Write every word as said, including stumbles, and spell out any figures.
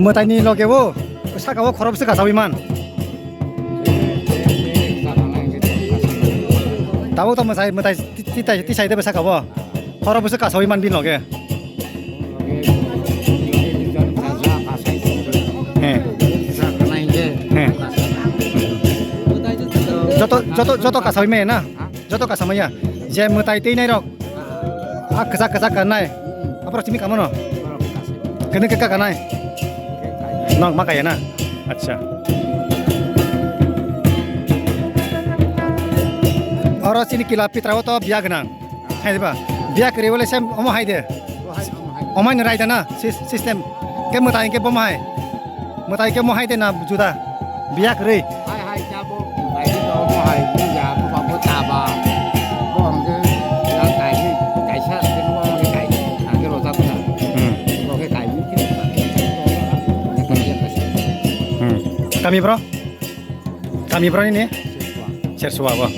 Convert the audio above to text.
Mwtaini loge o saka o khorop se kasawi man. Tabuk to mwtai, mwtai ti-, ti-, tisai de saka o. Khorop se kasawi man bini loge. He. He. Joto, joto, joto kasawi maya na? Joto kasamaya. Je mwtai twi nai rok. A kwchak kwchak kanai. Aphuru simi kamono. Kene kaka kanai. Nok ma kaya na. Acha. Oro chini kila pitra o to biya gwnang. Hai ba. Biya kwrwi wale sem omo hai de. Omai no raida na sys-, system. Ke mwtai ke bomo hai. Mwtai ke mo hai de na juda. Biya kwrwi. Hai hai cha bo. Bai de to mo hai ni ya bo ba bo ta ba. Bo ang ke ya kai ni kai sa ke mo ang ke kai. Ang ke ro ta ko na. Hmm. Bo ke kai ni ke. Hmm. Kami bro? Kami bro ni ne? Sersua bo.